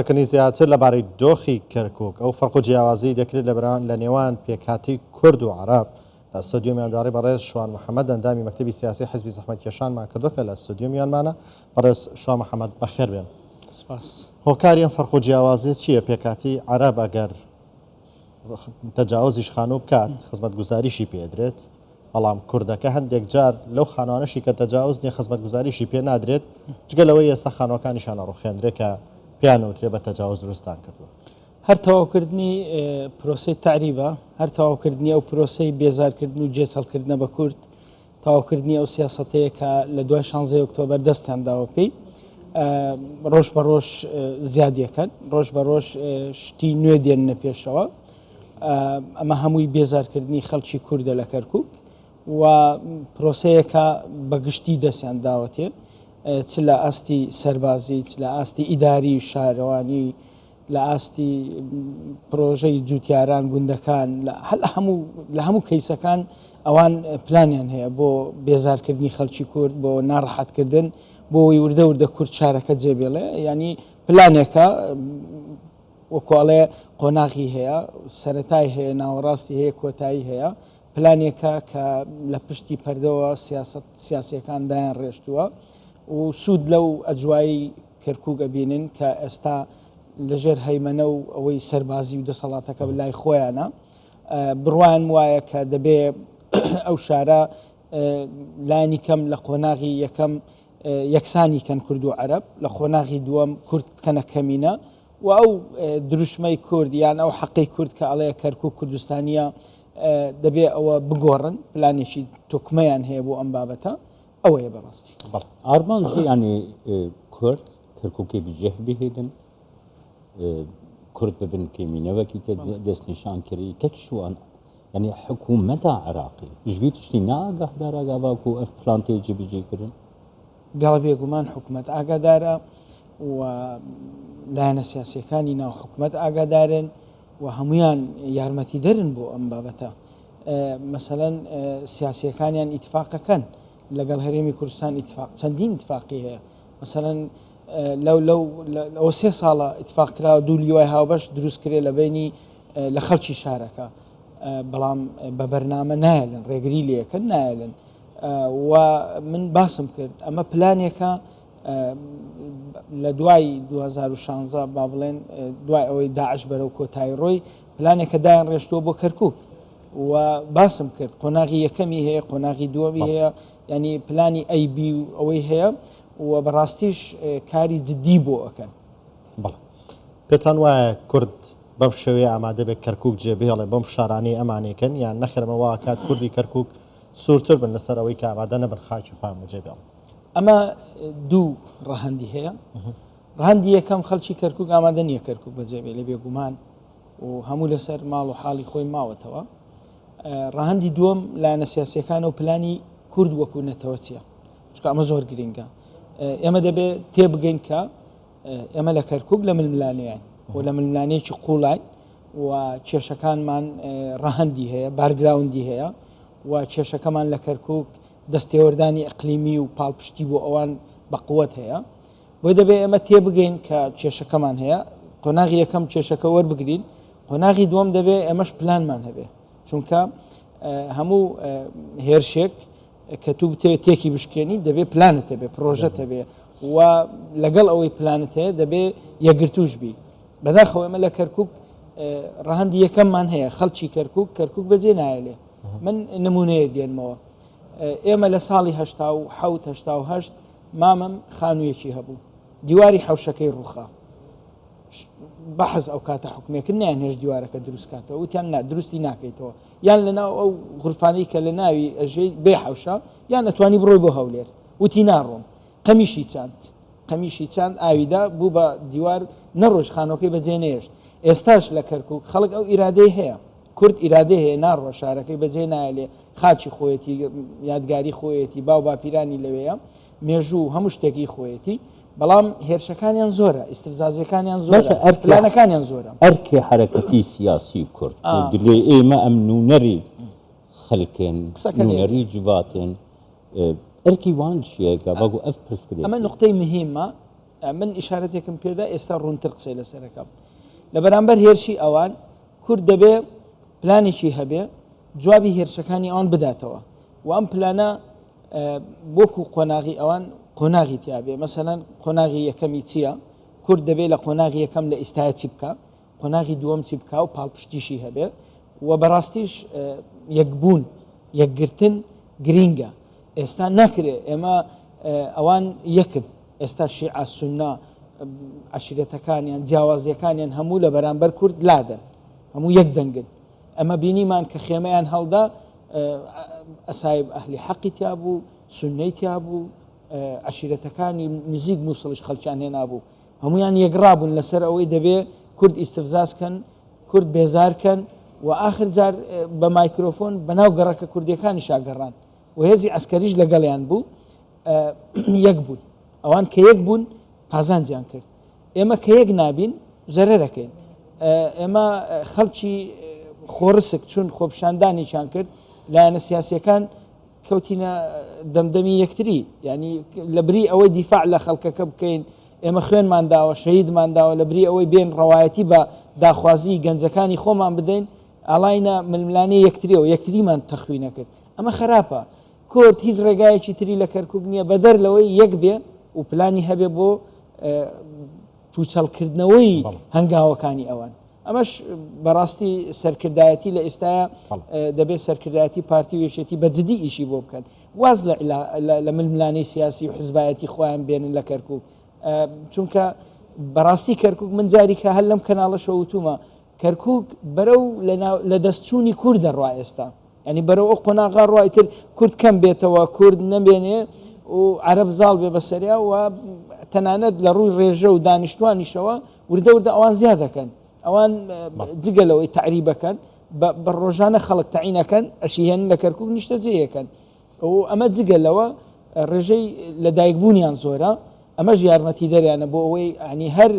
قسەکردنی زیاتر لەبارەی دۆخی کەرکوک، ئەو فەرق و جیاوازیی دەکرێت لە نێوان پێکهاتەی کورد و عەرەب، لە ستۆدیۆ میوانداری بەڕێز شوان محەمەد ئەندامی مەکتەبی سیاسی حزبی زەحمەتکێشانمان کردووە کە لە ستۆدیۆ میوانمانە. بەڕێز شوان محەمەد بەخێر بێن. سپاس. هۆکاری ئەم فەرق و جیاوازیە چییە؟ پێکهاتەی عەرەب ئەگەر تەجاوزیش خانوو بکات خزمەتگوزاریشی پێدرێت، بەڵام کوردەکە هەندێک جار لەو خانوانەشی کە تەجاوز نیە خزمەتگوزاریشی پێ نادرێت، جگە لەوەی ئێستا خانوەکانیشان ئەڕوخێندرێ کە پێیان ئەوترێ بە تەجاوز دروستان کردووە. هەر تەواوکردنی پرۆسەی تەعریبە، هەر تەواوکردنی ئەو پرۆسەی بێزارکردن و جێچەڵکردنە بە کورد، تەواوکردنی ئەو سیاسەتەیە کە لە دوای شانزەی ئۆکتۆبەر دەستیان داوە پێی، ڕۆژ بە ڕۆژ زیادیەکەن، ڕۆژ بە ڕۆژ شتی نوێ دێننە پێشەوە. ئەمە هەمووی بێزارکردنی خەڵکی کوردە لە کەرکک و پرۆسەیەکە بە گشتی دەستیان داوەتێ چ لە ئاستی سەربازی چ لە ئاستی ئیداری و شارەوانی لە ئاستی پرۆژەی جوتیاران گوندەکان هەموو لە هەموو کەیسەکان ئەوان پلانیان هەیە بۆ بێزارکردنی خەڵکی کورد بۆ ناڕەحەتکردن بۆ ئەوەی وردە وردە کورد شارەکە جێبێڵێ ینی پلانێکە وەکو ئەڵێ قۆناغی هەیە، سەرەتای هەیە، ناوەڕاستی هەیە، کۆتایی هەیە، پلانێکە کە لە پشتی پەردەوە سیاسەت سیاسیەکان دایان ڕێشتووە و سوود لەو ئەجوایی کەرکوک ئەبینن کە ئێستا لەژێر هەیمەنە و ئەوەی سەربازی و دەسەڵاتەکە لای خۆیانە بڕوایان وایە کە دەبێ ئەو شارە لانی کەم لە قۆناغی یەکەم یەکسانی کەن کورد و عەرەب، لە قۆناغی دووەم کورد بکەنە کەمینە و ئەو دروشمەی کورد یان ئەو حەقەی کورد کە ئەڵێ کەرکوک کوردستانیە دەبێ ئەوە بگۆڕن، پلانێکی تۆکمەیان هەیە بۆ ئەم بابەتە، ئەوەیە بەڕاستی. بەڵێ. ئارمانج یانی کورد کەرکوکێ بجێه بهێلن، کورد ببن کێمینە وەکی تە دەستنیشان کری کەک شوان یانی حکوومەتا عراقی ژ ڤی تشتی ناگاهدارە گاڤا کو ئەڤ پلان تێ جێبجێ کرن؟ بەڵێ بێگومان حکوومەت ئاگادارە و لایەنە سیاسیەکانی ناو حکوومەت ئاگادارن و هەمویان یارمەتیدەرن بۆ ئەم بابەتە مەسەلەن سیاسیەکانیان ئیتفاقەکەن لەگەڵ هەرێمی کوردستان ئیتفاق چەندین ئیتفاقی هەیە مەسەلەن لەو لەو ئەو سێ ساڵە ئیتفاق کراوە دوو لیوای هاوبەش دروست کرێ لە بینی لە خەڵکی شارەکە بەڵام بە بەرنامە نایەلن ڕێگری لەکەن نایەلن و من باسم کرد ئەمە پلانێکە لە دوای 2016 با بڵێن دوای ئەوەی داعش بەرەو کۆتایی ڕۆی پلانێکە دایان ڕێشتووە بۆ کەرکک و باسم کرد قۆناغی یەکەمی هەیە قۆناغی دووەمی هەیە ینی پلانی ئەی بی و ئەوەی هەیە و بەڕاستیش کاری جددی بۆ ئەکەن. بەڵێ. پێتان وایە کورد بەم شێوەیە ئامادە بێت کەرکوک جێ بهێڵێ بەم فشارانەی ئەمانەیکەن یان نەخێر ئەمە وا ئەکات کوردی کەرکوک سوورتر بن لەسەر ئەوەی کە ئامادە نەبن خاکی خۆیان بەجێ بێڵن؟ ئەمە دوو ڕەهەندی هەیە. ڕەهەندی یەکەم خەڵکی کەرکوک ئامادە نییە کەرکوک بەجێ بێلێ بێگومان و هەموو لەسەر ماڵ و حاڵی خۆی ماوەتەوە. ڕەهەندی دووەم لایەنە سیاسیەکان و پلانی کورد وەکو نەتەوە چییە؟ چونکە ئەمە زۆر گرینگە ئێمە دەبێت تێبگەین کە ئێمە لە کەرکک لە ململانێین و لە ململانێکی قوڵین و کێشەکانمان ڕەهەندی هەیە background ی هەیە و کێشەکەمان لە کەرکک دەستێوەردانی ئەقلیمی و پاڵپشتی بۆ ئەوان بەقوت هەیە بۆی دەبێت ئێمە تێبگەین کە کێشەکەمان هەیە قۆناغی یەکەم کێشەکە وەربگرین قۆناغی دووەم دەبێت ئێمەش پلانمان هەبێ چونکە هەموو هێرشێک کە تو بتەوێت تێکی بشکێنی دەبێ پلانت هەبێ پرۆژەت هەبێ و لەگەڵ ئەوەی پلانت هەیە دەبێ یەکگرتوش بی بەداخەوە ئێمە لە کەرکک ڕەهەندی یەکەممان هەیە خەڵکی کەرکک کەرکک بەجێ نایەلێ من نمونەیە دێنمەوە ئێمە لە ساڵی هەشتا و حەوت هەشتا و هەشت مامم خانوویەکی هەبوو دیواری حەوشەکەی ڕووخا بەحەز ئەو کاتە حکومێکرد نیان هێش دیوارەکە دروست کاتەوە وتیان نا دروستی ناکەیتەوە یان لە ناو ئەو غرفانەی کە لە ناوی ئەژێی بێ حەوشە یان ئەتوانی بڕۆی بۆ هەولێر وتی ناڕۆم قەمیشی چاند قەمیشی چاند ئاویدا بوو بە دیوار نەڕۆژ خانۆکەی بەجێ نێشت ئێستاش لە کەرکک خەڵک ئەو ئیرادەی هەیە کورد ئیرادەی هەیە ناڕۆ شارەکەی بەجێ نایەلێ خاچی خۆیەتی یادگاری خۆیەتی باو باپیرانی لەوەیە مێژوو هەموو شتێکی خۆیەتی بەڵام هێرشەکانیان زۆرە ئیستفزازیەکانیان زۆرە پلانەکانیان زۆرە. ئەرکی حەرەکەتی سیاسی کورد و دلێ ئێمە ئەم نوونەری خەلکن نوونەری جڤاتن ئەرکی وان چیە گاڤا گو ئەڤ پرسگرێک ئەمە نوقتەی مهیمە. من ئیشارەتێکم پێدا ئێستا ڕوونتر قسەی لەسەرەکەم لە بەرامبەر هێرشی ئەوان کورد دەبێ پلانێکی هەبێ جوابی هێرشەکانی ئەوان بداتەوە و ئەم پلانە وەکو قۆناغی ئەوان قۆناغی تیاابێ مەسەەن قۆناغی یەکەمی چییە؟ کورد دەبێت لە قۆناغی یەکەم لە ئیستاە چی بکە قۆناغی دووەم چی بکا و پاڵپشتیشی هەبێ و بەڕاستیش یەکبوون یەکگرتن گرینگە ئێستا ناکرێ ئێمە ئەوان یەکن ئێستا شیعە سوننا عشیرەتەکانیان جیاوازیەکانیان هەموو لە بەرامبەر کورد لادەن هەموو یەک دەنگن ئەمە بینیمان کە خێمەیان هەڵدا ئەسایب ئەهلی حەقی تیا بوو سنەی تیا بوو عشیرەتەکانی نزیک مووسڵش خەڵکیان هێنابوو هەموویان یەکڕا بوون لەسەر ئەوەی دەبێ کورد ئیستفزاز کەن، کورد بێزار کەن و ئاخر جار بە مایکرۆفۆن بەناو گەڕەکە کوردیەکانیشا گەڕان و هێزی عەسکەریش لەگەڵیان بوو یەک بوون. ئەوان کە یەک بوون قازانجیان کرد. ئێمە کە یەک نابین زەرەرەکەین. ئێمە خەڵکی خۆڕسک چون خۆپیشاندانێکیان کرد لایەنە سیاسیەکان کەوتینە دەمدەمی یەکتری یعنی لە بری ئەوەی دیفاع لە خەڵکەکە بکەین ئێمە خوێنمان داوە شەهیدمان داوە لە بری ئەوەی بێن ڕەوایەتی بە داخوازی گەنجەکانی خۆمان بدەین ئاڵاینە ململانێ یەکتریەوە یەکتریمان تەخوینە کرد ئەمە خراپە کورد هیچ ڕێگایەکی تری لە کەرکک نییە بەدەر لەوەی یەک بێ و پلانی هەبێ بۆ پوچەڵکردنەوەی هەنگاوەکانی ئەوان ئەمەش بەڕاستی سەرکردایەتی لە ئێستایا دەبێت سەرکردایەتی پارتی و یەکێتی بە جدی ئیشی بۆ بکەن واز لە ململانێی سیاسی و حزبایەتی خۆیان بێنن لە کەرکک چونکە بەڕاستی کەرکک من جاریکە هەر لەم کەناڵەشەوە وتومە کەرکک بەرەو لە دەستچوونی کورد دەڕوا ئێستا ینی بەرەو ئەو قۆناغا ڕای تر کورد کەم بێتەوە کورد نەمێنێ و عەرەب زاڵ بێ بەسەریا و تەنانەت لە ڕووی ڕێژە و دانیشتوانیشەوە وردە وردە ئەوان زیاد دەکەن ئەوان جگە لەوەی تەعریبەکەن بە ڕۆژانە خەڵک تەعینەکەن ئەشیهێن لە کەرکک نیشتەجێیەکەن و ئەمە جگە لەوە ڕێژەی لەدایکبوونیان زۆرە ئەمەش یارمەتی دەریانە بۆ ئەوەی ئەنی هەر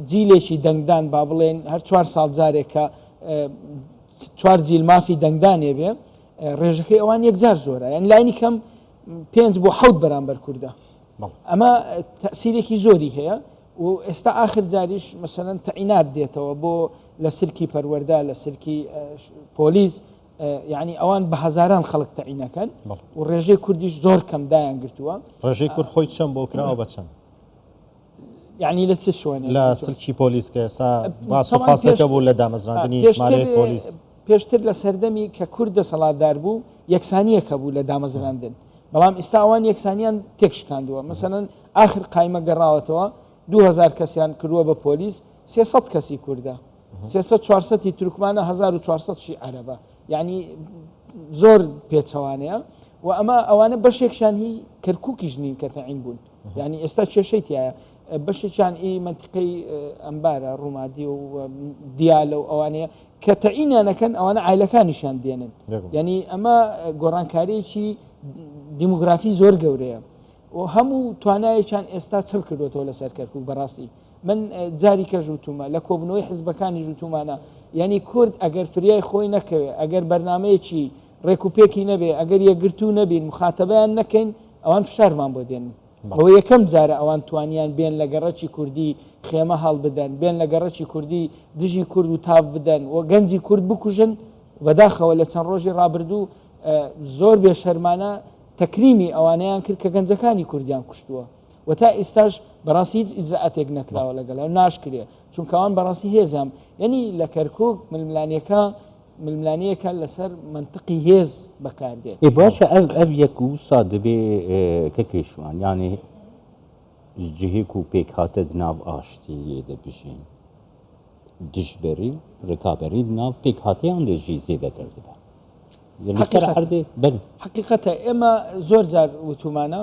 جیلێکی دەنگدان با بڵێن هەر چوار ساڵ جارێکە چوار جیل مافی دەنگدانێ بێ ڕێژەکەی ئەوان یەکجار زۆرە یان لاینی کەم پێنج بۆ حەوت بەرامبەر کوردە ئەمە تەسیرێکی زۆری هەیە و ئێستا ئاخر جاریش مەسەلەن تەعینات دێتەوە بۆ لە سلکی پەروەردە لە سلکی پۆلیس یعنی ئەوان بە هەزاران خەڵک تەعینەکەن و ڕێژەی کوردیش زۆر کەم دایان گرتووە ڕێژەی کورد خۆی چەند بۆ کراوە بە چەند یعنی لە چ شوێنێک لە سلکی پۆلیس کە ئێستا باس و خواستەکە بوو لە دامەزراندنی ژمارەیەک پۆلیس پێشتر لە سەردەمی کە کورد دەسەڵاتدار بوو یەکسانیەک هەبوو لە دامەزراندن بەڵام ئیستا ئەوان یەکسانیان تێکشکاندووە مەسەلەن ئاخر قایمە گەڕاوەتەوە 2000 کەسیان کردووە بە پۆلیس 300 کەسی کوردە 300 400 ی تورکمانە 1400 شی عەرەبە یعنی زۆر پێچەوانەیە و ئەمە ئەوانە بەشێکشان هی کەرکووکیش نین کە تەعین بوون یعنی ئێستا کێشەی تایە بەشێکیان ئی منتیقەی ئەمبارە ڕوومادی و دیالە و ئەوانەیە کە تەعینیانەکەن ئەوانە عیلەکانیشیان دێنن یعنی ئەمە گۆڕانکاریەکی دیموگرافی زۆر گەورەیە و هەموو توانایەکیان ئێستا چڕ کردوێتەوە لەسەر کەرکک بەڕاستی من جاری کەش وتومە لە کۆبنەوەی حزبەکانی وتومانە یعنی کورد ئەگەر فریای خۆی نەکەوێ ئەگەر بەرنمەیەکی ڕێکوپێکی نەبێ ئەگەر یەکگرتوو نەبین مخاتەبیان نەکەین ئەوان فشارمان بۆ دێنن ئەوە یەکەم جارە ئەوان توانیان بێن لە گەڕەکی کوردی خێمە هەڵبدەن، بێن لە گەڕەکی کوردی دژی کورد وتاف بدەن و گەنجی کورد بکوژن، بەداخەوە لە چەند ڕۆژی ڕابردوو زۆر بێ شەرمانە تەکریمی ئەوانەیان کرد کە گەنجەکانی کوردیان کوشتووە و تا ئیستاش بەڕاستی هیچ ئیجرائاتێک نەکراوە لەگەڵیان ناشکرێ چونکە ئەوان بەڕاستی هێزیان یعنی لە کەرکوک ململانێکە ململانێیەکە لەسەر مەنتقی هێز بەکاردێت. ئێ باشە ئەv ئەv یەک وسا دبێ کەکێ شوان یانێ جهێ کو پێکهاتە دناv ئاشتییێ de bijîn dijberî rikaberî dinav pêkhateyan de jî zêdetir dibe. Li ser erdê belê. حەقیقەتە ئێمە زۆر جار وتومانە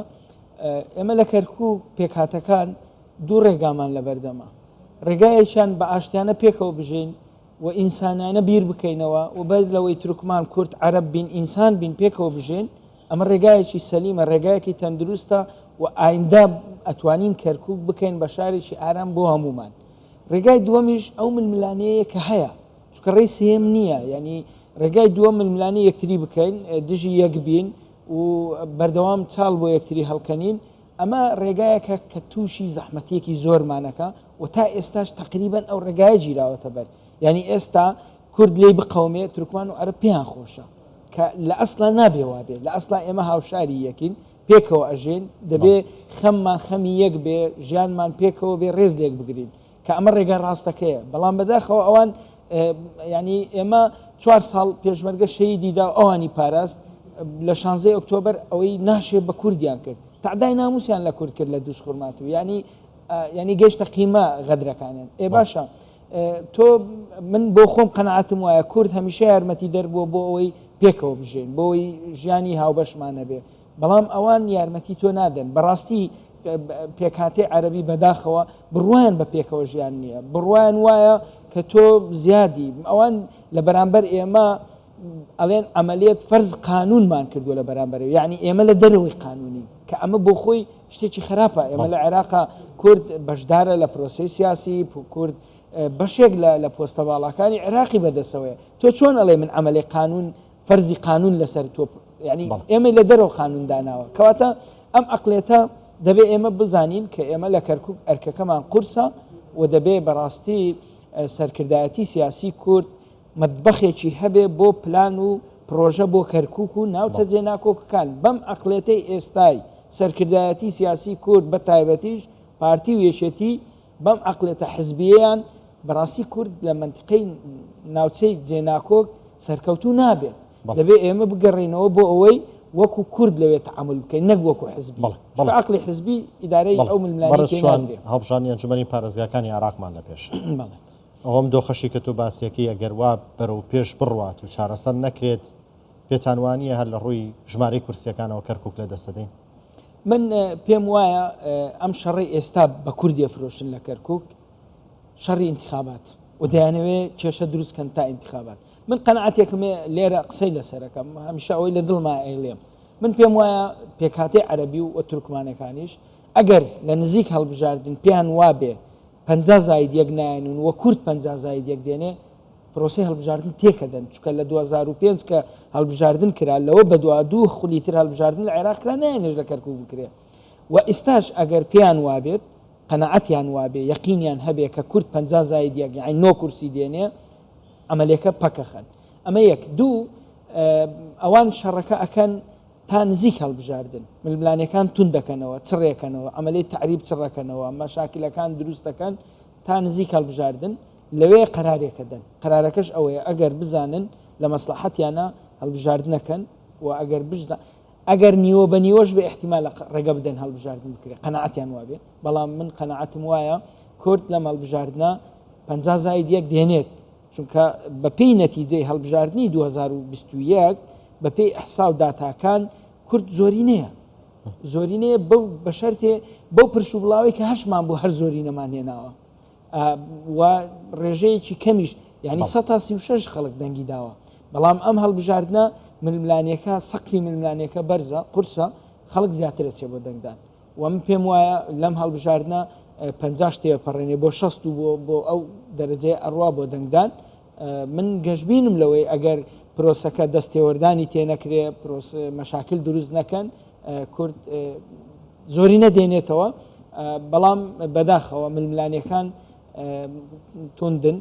ئێمە لە کەرکوک پێکهاتەکان دوو ڕێگامان لەبەردەمە ڕێگایەکیان بە ئاشتیانە پێکەوە بژین و ئینسانانە بیر بکەینەوە و بەر لەوەی تورکمان، کورد، عەرەب بین ئینسان بین پێکەوە بژێین، ئەمە ڕێگایەکی سەلیمە، ڕێگایەکی تەندروستە و ئایندە ئەتوانین کەرکوک بکەین بە شارێکی ئارام بۆ هەموومان. ڕێگای دووەمیش ئەو ململانێیە کە هەیە، چونکە ڕێی سێیەم نییە، یانی ڕێگای دووەم ململانێ یەکتری بکەین، دژی یەک بین و بەردەوام چاڵ بۆ یەکتری هەڵکەنین، ئەمە ڕێگایەکە کە تووشی زەحمەتیەکی زۆرمانەکە و تا ئێستاش تقریبان ئەو ڕێگایە گیراوەتە بەر یعنی ئێستا کورد لێی بقەومێ تورکمان و عەرەب پێیان خۆشە کە لە ئەسلا نابێ وابێ لە ئەسلا ئێمە هاوشاری یەکین پێکەوە ئەژێن دەبێ خەممان خەمی یەک بێ ژیانمان پێکەوە بێ ڕێز لێک بگرین کە ئەمە ڕێگا ڕاستەکەیە بەڵام بەداخەوە ئەوان ینی ئێمە چوار ساڵ پێشمەرگە شەیدی دا ئەوانی پاراست لە شانزەی ئۆکتۆبەر ئەوەی ناشێ بە کوردیان کرد تەعدای ناموسیان لە کورد کرد لە دووس خورمات و ینی ینی گەشتە قیمە غەدرەکانیان ئێ باشە تۆ من بۆ خۆم قەنەعاتم وایە کورد هەمیشە یارمەتی دەربووە بۆ ئەوەی پێکەوە بژێن بۆ ئەوەی ژیانی هاوبەشمان نەبێ بەڵام ئەوان یارمەتی تۆ نادەن بەڕاستی پێکهاتەی عەربی بەداخەوە بڕوایان بە پێکەوە ژیان نییە بڕوایان وایە کە تۆ زیادی ئەوان لە بەرامبەر ئێمە ئەڵێن عملیت فەرز قانونمان کردووە لە بەرامبەر یعنی ئێمە لە دەرەوەی قانونی کە ئەمە بۆ خۆی شتێکی خراپە ئێمە لە عێراقا کورد بەشدارە لە پرۆسی سیاسی کورد بەشێک لە پۆستە باڵاکانی عێراقی بەدەسەوەیە تۆ چۆن ئەڵێ من عملی قانون فەرزی قانون لەسەر تۆ ینی ئێمە لە دەرەوە قانون داناوە کەواتە ئەم عقلێتە دەبێ ئێمە بزانین کە ئێمە لە کەرکک ئەرکەکەمان قورسە و دەبێ بەڕاستی سەرکردایەتی سیاسی کورد مەتبەخێکی هەبێ بۆ پلان و پرۆژە بۆ کەرکک و ناوچە جێناکۆکەکان بەم عقلێتەی ئێستای سەرکردایەتی سیاسی کورد بە تایبەتیش پارتی و یەکێتی بەم عەقڵێتە حزبیەیان بەڕاستی کورد لە مەنتیقەی ناوچەی جێناکۆک سەرکەوتوو نابێت دەبێ ئێمە بگەڕێینەوە بۆ ئەوەی وەکو کورد لەوێ تەعامول بکەین نەک وەکو حزبی چونکە عەقڵی حزبی ئیدارەی ئەو ململانێی پێ نادرێ. هەڵبژاردنی ئەنجومەنی پارێزگاکانی عێراقمان لە پێشە. ئەوەم دۆخەشی کە تۆ باسیەکەی ئەگەر وا بەرەو پێش بڕوات و چارەسەر نەکرێت پێتان وانییە هەر لە ڕووی ژمارەی کورسیەکانەوە کەرکوک لە دەست دەدەین؟ من پێم وایە ئەم شەڕەی ئێستا بە کوردی ئەفرۆشن لە کەرکک شەڕی ئینتخابات و دەیانەوێ کێشە دروست کەن تا ئینتخابات من قەنەعاتێکم لێرە قسەی لەسەرەکەم هەمیشە ئەوەی لە دڵما ئەیڵێم من پێم وایە پێکهاتەی عەربی و تورکمانەکانیش ئەگەر لە نزیک هەڵبژاردن پێیان وابێ پ زاید یەک نایەنون و کورد پ زاید یەک دێنێ پرۆسەی هەڵبژاردن تێکەدەن، چونکە لە 2005 کە هەڵبژاردن کرا لەوە بەدوا دوو خولی تر هەڵبژاردن لە عێراق کرا نایانێش لە کەرکوک بکرێ و ئیستاش ئەگەر پێیان وابێت قەناعەتیان وابێ یەقینیان هەبێ کە کورد 50 زاید یەک یانی نۆ کورسی دێنێ عەمەلێکە پەکەخەن ئەمە یەک دوو ئەوان شەڕەکە ئەکەن تا نزیک هەڵبژاردن ململانێکان توند دەکەنەوە چڕێکەنەوە عەمەلەی تەعریب چڕەکەنەوە مەشاکلەکان دروست دەکەن تا نزیک هەڵبژاردن لەوێ قەرارێک ئەدەن، قەرارەکەش ئەوەیە ئەگەر بزانن لە مەسڵەحەتیانە هەڵبژاردنەکەن و ئەگەر بشزان ئەگەر نیوە بە نیوەش بێ ئیحتیمالە ڕێگە بدەن هەڵبژاردن بکرێ قەناعەتیان وابێ، بەڵام من قەناعەتم وایە کورد لەم هەڵبژاردنە 50 زاید یەک دێنێت، چونکە بەپێی نەتیجەی هەڵبژاردنی 2021 بەپێی ئیحسا و داتاکان کورد زۆرینەیە زۆرینەیە بەو بەشەرتێ بەو پرش و بڵاوەی کە هەشمان بوو هەر زۆرینەمان هێناوە. و ڕێژەیەکی کەمیش یعنی 36 خەڵک دەنگی داوە بەڵام ئەم هەڵبژاردنە ململانیەکە سەقفی ململانیەکە بەرزە قورسە خەڵک زیاترە چێ بۆ دەنگدان و من پێم وایە لەم هەڵبژاردنە 50 تێپەڕێنێ بۆ 60 و بۆ بۆ ئەو دەرەجەیە ئەڕوا بۆ دەنگدان من گەشببینم لەوەی ئەگەر پرۆسەکە دەستێوەردانی تێنەکرێ پرۆس مەشاکل دروست نەکەن کورد زۆری نەدێنێتەوە بەڵام بەداخەوە ململانیەکان توندن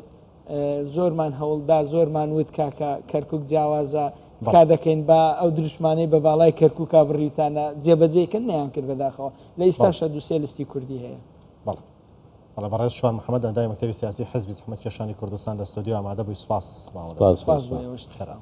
زۆرمان هەوڵدا زۆرمان وت کاکە کەرکک جیاوازە تکا دەکەین با ئەو دروشمانەی بە باڵای کەرکووکا بڕیتانە جێبەجێکردن نیان کرد بەداخەوە لە ئیستاشە دوسێ لستی کوردی هەیە. بەڵێ بەڵێ بەڕێز شوان محەممەد ئەندامی مەکتەبی سیاسی حزبی زەحمەتکێشانی کوردستان لە ستۆدیۆ ئامادە بووی سپاس سپاس بۆ ئێوەش. خێرات.